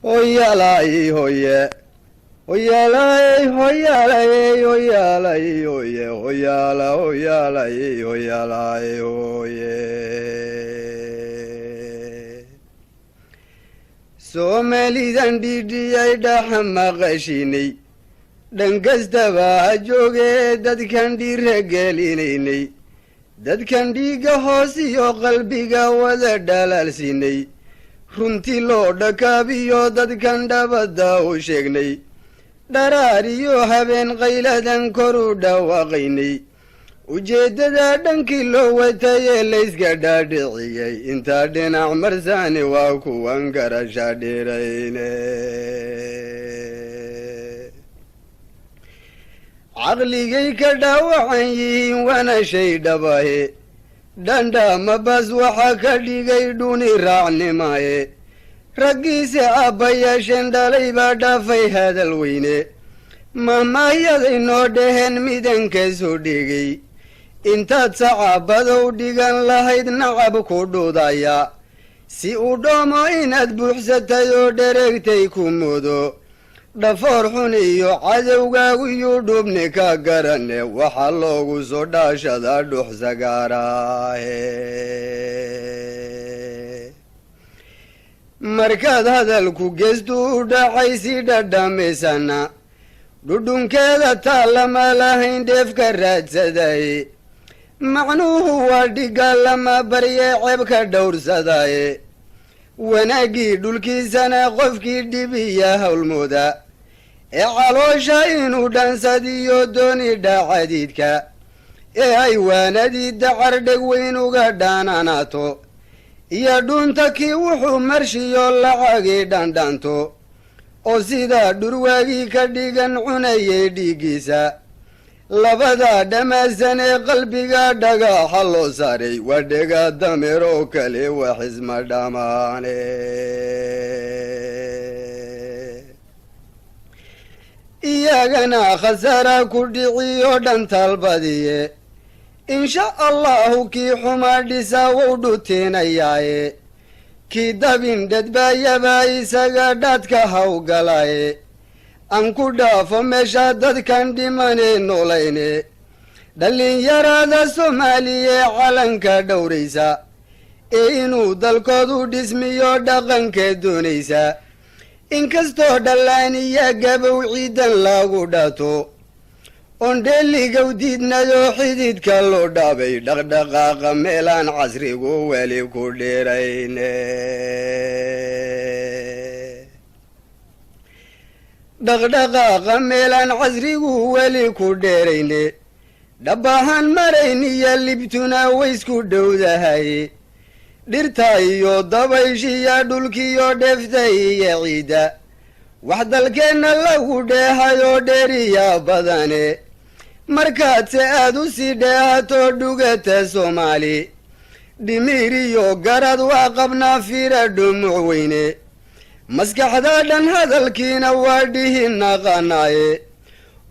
Hoyaalay hoye, hoyaalay, hoyaalay, hoyaalay, hoye, hoyaala, hoyaalay, hoyaalay, hoye. Soomaalidan dhidhiyay dhaxa maqashinay, dhan kastaba ha joogee. Dadkan dhiira gelinaynay, dadkan dhiigga hoos iyo qalbiga wada dhalaalsinay, runtii loo dhakaabiyo dadkan dhabadda u sheegnay, dharaar iyo habeen qayladan kor u dhawaaqaynay, ujeeddada dhankii loo watayee layska dhaadhiciyey, intaa dhinac marsaani waa kuwan garasha dhirayne. Caqligay ka dhaawacan yihiin waana shay dhabahe, dhandhaama bas waxaa ka dhigay dhuni raacnimaye. Raggiise aabbayaasheen dhalay baa dhaafay hadal weyne, mahmaahyaday noo dhaheen midanka soo dhigay. Intaad sacaabadow dhigan lahayd nacab ku dhudaya, si uu dhoomo inaad buuxsatay oo dhereegtay ku mudo, dhafoor xun iyo cadowgaagu yuu dhubni ka garane, waxaa loogu soo dhaashadaa dhux sagaaraahe. Markaad hadalku geestu u dhacay si dhadhamisana, dhudhunkeeda taa lama lahayn dheefka raadsadaye. Macnuhu waa dhigga lama barye ceebka dhowrsadaye. Wanaaggii dhulkiisana qofkii dhibiya howlmooda, ee caloosha inuu dhansadiyo dooni dhacadiidka, ee ay waanadii dacar dheg weyn uga dhaananaato, iyo dhuunta kii wuxuu marshiyo lacagii dhandhanto, oo sidaa dhurwaagii ka dhigan cunayay dhiiggiisa, labada dhamaasan ee qalbiga dhagaxa loo saaray waa dhega dameer oo kale, wax isma dhammaane. Iyagana khasaara ku dhiciyo dhan talbadiye, insha Allahu kii xumaa dhisa wou dhuteenayaaye, kii dabin dhadbaayaba isaga dhaadka hawgalaaye. Aan ku dhaafo meesha dadkan dhimanee noolayne, dhallinyarada Soomaaliya calanka dhowraysa, ee inuu dalkoodu dhismiyo dhaqanka doonaysa, inkastoo dhallaaniya gabow ciidan lagu dhato, oon dheeligow diidnayoo xididka loo dhaabay, dhaqdhaqaaqa meelaan casrigu weli ku dhirayne, dhaqdhaqaaqa meelaan casrigu weli ku dheerayne, dhabahaan marayn iyo libtuna waysku dhowdahay. Dhirta iyo dabayshiya dhulkiyo dheefta iyo ciidda, wax dalkeenna lagu dheehayoo dheeriya badane. Markaadse aad u sii dheehato dhugata Soomaali, dhimiir iyo garad waa qabnaa fiira dhumuc weyne, maskaxda dhan hadalkiina waa dhihi naqanaaye,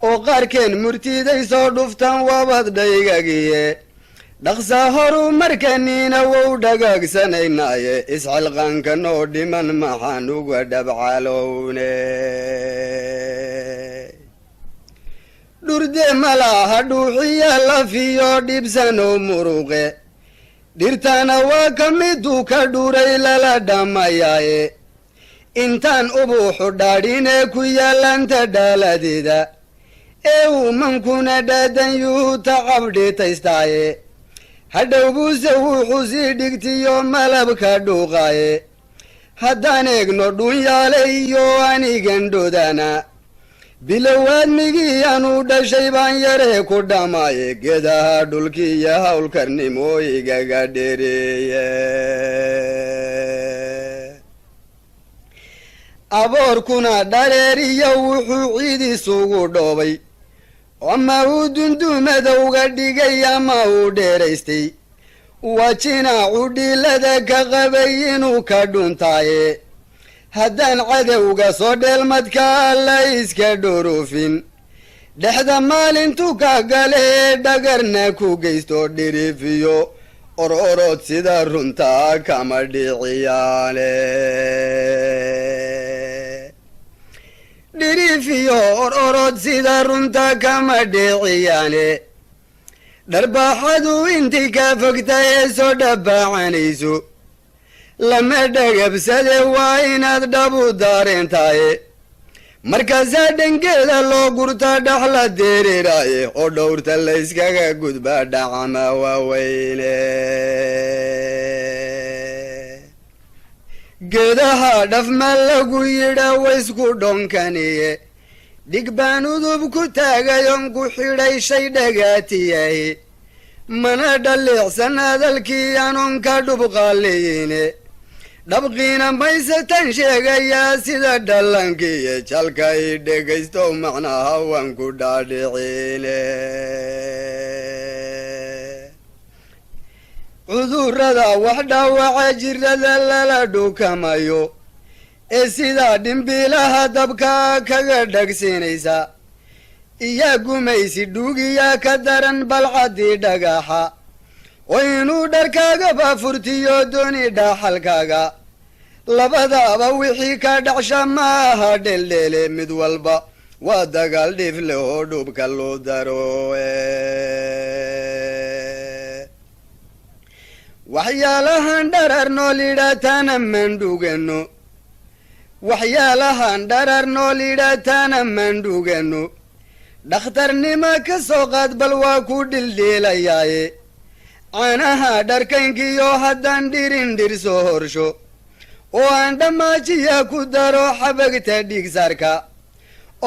oo qaarkeen murtiday soo dhuftaan waabad dhaygagiye. Dhaqsaa horu markaniina wow dhagaagsanaynaye, isxilqaanka noo dhiman maxaan uga dhabcalowne? Dhurde malaha dhuuxiya lafiyo dhibsanow muruqe, dhirtana waa ka miduu ka dhuray lala dhammayaaye. Intaan ubuuxu dhaadhinee ku yaallanta dhaaladeeda, ee uumankuna dhaadan yuu tacabdhitaystaaye, hadhow buuse wuxuu sii dhigtiyo malabka dhuuqaaye. Haddaan eegno dhunyaale iyo anigan dhodana, bilow aadmigii anuu dhashay baan yaree ku dhamaaye, geedaha dhulkiiyo howlkarnimo igaga dhereeye. Aboorkuna dhareeriyo wuxuu ciid isugu dhoobay, ama uu dundumadowga dhigay ama uu dheeraystay, waa jinaacu dhiilada ka qabay inuu ka dhuntaaye. Haddaan cadowga soo dheelmadka la iska dhorofin, dhexda maalintu ka gale dhagarna ku geysto, dhirifiyo ororod sida runtaa kama dhiciyaane. Iyo or orod sida runta kama dhiciyaane. Dharbaaxadu intay kaa fogtay ee soo dhabaacanayso lama dhagabsade, waa inaad dhabu daareentaaye. Markaasaa dhangeeda loo gurtaa, dhaxla dereeraaye, oo dhowrta layskaga gudbaa dhacama waaweyne. Geedaha dhafma lagu yidha waysku dhonkaniye. Dhig baan udub ku taagayon ku xidhay shay dhagaatiyahi, mana dhaliicsan hadalkii anon ka dhubqaaliyine. Dhabqiina maysatan sheegayaa sida dhalankiiyo jalka i dhegaysto, macnaha waan ku dhaadhicine. Cudurrada wax dhaawaca, jirada lala dhukamayo ee sidaa dhimbiilaha dabka kaga dhagsinaysa, iyaa gumaysi dhuugiyaa ka daran balcaddii dhagaxa, oo inuu dharkaagaba furtiyo dooni dhaxalkaaga. Labadaaba wixii ka dhacsha ma aha dheeldheele, mid walba waa dagaal dhiif leh oo dhubka loo daro. Waxyaalahan dharar nool idhaataana mandhugano, waxyaalahan dharar nool idhaataana mandhugano. Dhakhtarnimo ka soo qaad, bal waa ku dhildhiilayaaye. Caanaha dharkaynkiyo haddaan dhirin dhir soo horsho oo aan dhammaajiya ku daro xabagta dhiigsaarka,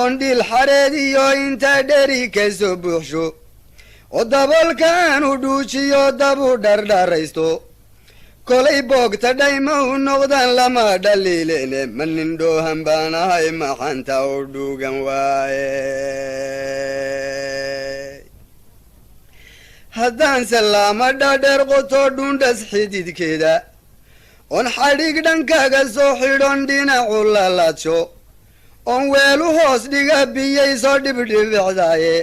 oon dhiil xareed iyo inta dheri ka soo buuxsho, oo daboolka aanu dhuujiyo, dabu dhardharaysto, kolay boogta dhayma u noqdaan lama dhaliilene. Ma nin dhoohan baan ahay maxanta u dhuugan waaye? Haddaan salaama dhaadheer qoto dhuundhas xididkeeda, oon xadhig dhankaaga soo xidhon dhinacu lalaadsho, oon weelu hoos dhiga biyay soo dhibdhibicdaaye,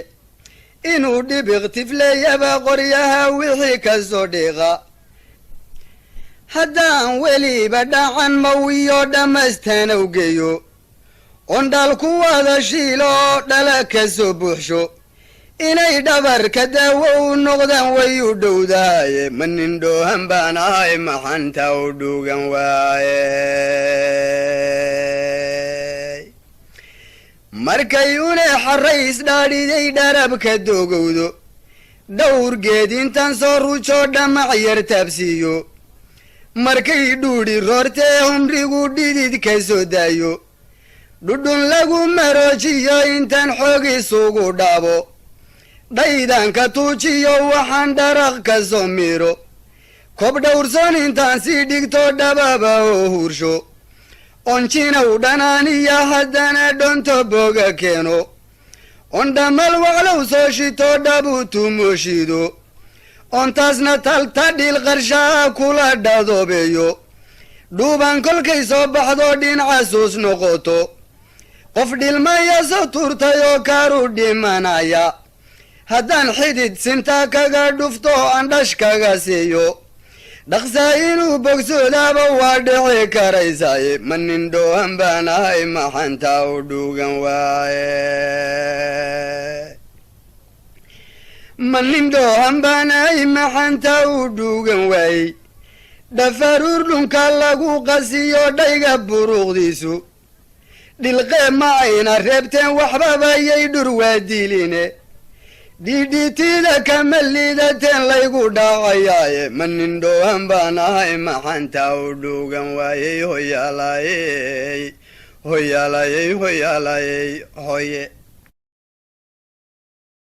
inuu dhibiq tifleeyaba qoryaha wixii ka soo dhiiqa, haddaan weliba dhacan mawiyo dhammaystanow geeyo, oon dhal ku wada shiilo oo dhala ka soo buuxsho, inay dhabarka daawo u noqdaan way u dhowdaaye. Ma nin dhoohan baan ahay maxanta u dhuugan waaye? Markay une xarrays dhaadhiday dharabka doogowdo, dhowr geed intaan soo rujo dhamac yar taabsiiyo, markay dhuudhi roortee humrigu dhidid ka soo daayo, dhudhun lagu maroojiyo intaan xoog isugu dhaabo, dhaydanka tuujiyo waxaan dharaq ka soo miiro, kob dhowrsoon intaan sii dhigto dhababa oo huursho, oon jinow dhanaaniya haddana dhonto boga keeno, oon dhammal waclow soo shito dhabu tumooshiido, oon taasna talta dhiil qarshaa kula dhadoobeeyo, dhuuban kolkay soo baxdo dhinacasuus noqoto, qof dhilmaya soo tuurtay oo kaaru dhimanaya haddaan xidid sinta kaga dhufto, andhash kaga siiyo, dhaqsaa inuu bogsoodaaba waa dhici karaysaaye. Ma nin dhoohan baan ahay maxanta u dhuugan waaye? Ma nin dhoohan baan ahay maxanta u dhuugan waayey? Dhafaruur dhunka lagu qasiyo dhayga buruuqdiisu dhilqee ma ayna reebteen, waxbaba yay dhur waa diline. Dhidhitida kama liidateen laygu dhacayaaye. Ma nin dhoohan baan ahay maxanta u dhuugan waayey? Hoyaalayey, hoyaalayey, hoyaalayey, hoye.